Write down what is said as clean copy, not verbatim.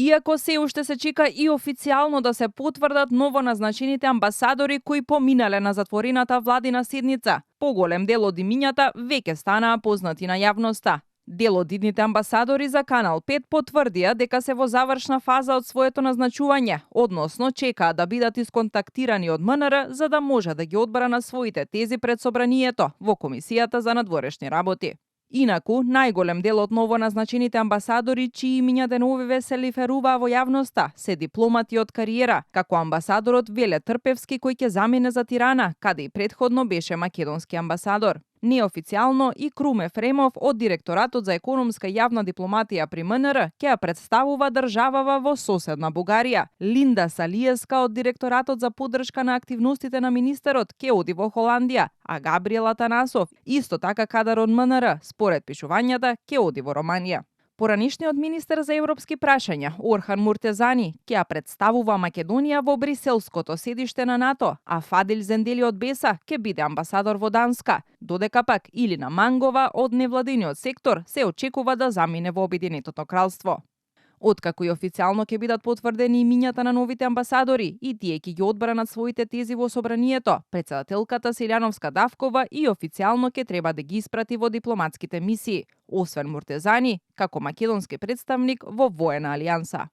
Иако се уште се чека и официјално да се потврдат новоназначените амбасадори кои поминале на затворената владина седница, поголем дел од имињата веќе станаа познати на јавноста. Дел од идните амбасадори за Канал 5 потврдија дека се во завршна фаза од своето назначување, односно чекаат да бидат исконтактирани од МНР за да може да ги одбранат своите тези пред собранието во Комисијата за надворешни работи. Инаку, најголем дел од новоназначените амбасадори, чии имиња деновиве се лиферуваа во јавноста, се дипломати од кариера, како амбасадорот Веле Трпевски кој ќе замине за Тирана, каде и претходно беше македонски амбасадор. Неофицијално и Крум Ефремов од Директоратот за економска и јавна дипломатија при МНР ќе ја представува државава во соседна Бугарија. Линда Салиевска од Директоратот за поддршка на активностите на министерот ќе оди во Холандија, а Габриел Атанасов, исто така кадар од МНР, според пишувањата, ќе оди во Романија. Поранишниот министер за европски прашања, Орхан Муртезани, ќе ја представува Македонија во бриселското седиште на НАТО, а Фадил Зендели од БЕСА ќе биде амбасадор во Данска, додека пак Илина Мангова од невладиниот сектор се очекува да замине во Обединетото кралство. Откако и официјално ќе бидат потврдени имињата на новите амбасадори и тие ќе ги одбранат своите тези во собранието, претседателката Силјановска Давкова и официјално ќе треба да ги испрати во дипломатските мисии, освен Муртезани, како македонски представник во воена алијанса.